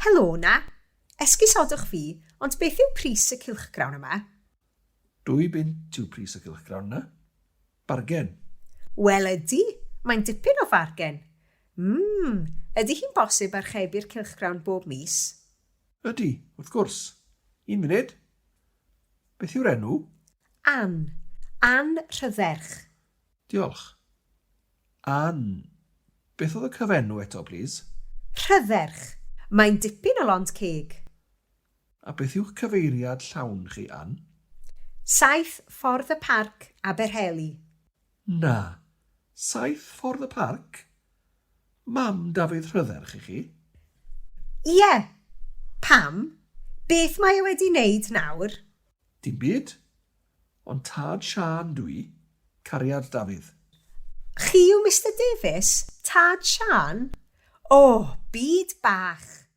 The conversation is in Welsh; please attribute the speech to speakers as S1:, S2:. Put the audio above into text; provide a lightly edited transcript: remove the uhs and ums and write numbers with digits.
S1: Helo 'na! Esgusodwch fi, ond beth yw pris y cylchgrawn yma?
S2: £2 yw pris y cylchgrawn 'na. Bargen.
S1: Wel ydy, mae'n dipyn o fargen. Mm, ydy hi'n bosib archebu'r cylchgrawn bob mis?
S2: Ydy, wrth gwrs. Un munud. Beth yw'r enw?
S1: Ann. Ann Rhydderch.
S2: Diolch. Ann. Beth oedd y cyfenw eto, plîs?
S1: Rhydderch. Mae'n dipyn o lond ceg.
S2: A beth yw'ch cyfeiriad llawn chi, Ann?
S1: 7 Ffordd y Parc, Aberheli.
S2: Na. 7 Ffordd y Parc? Mam Dafydd Rhydderch i chi?
S1: Ie. Pam? Beth mae e wedi wneud nawr?
S2: Dim byd. Ond tad Siân dw i. Cariad Dafydd.
S1: Chi yw Mister Davies? Tad Siân? O, byd bach!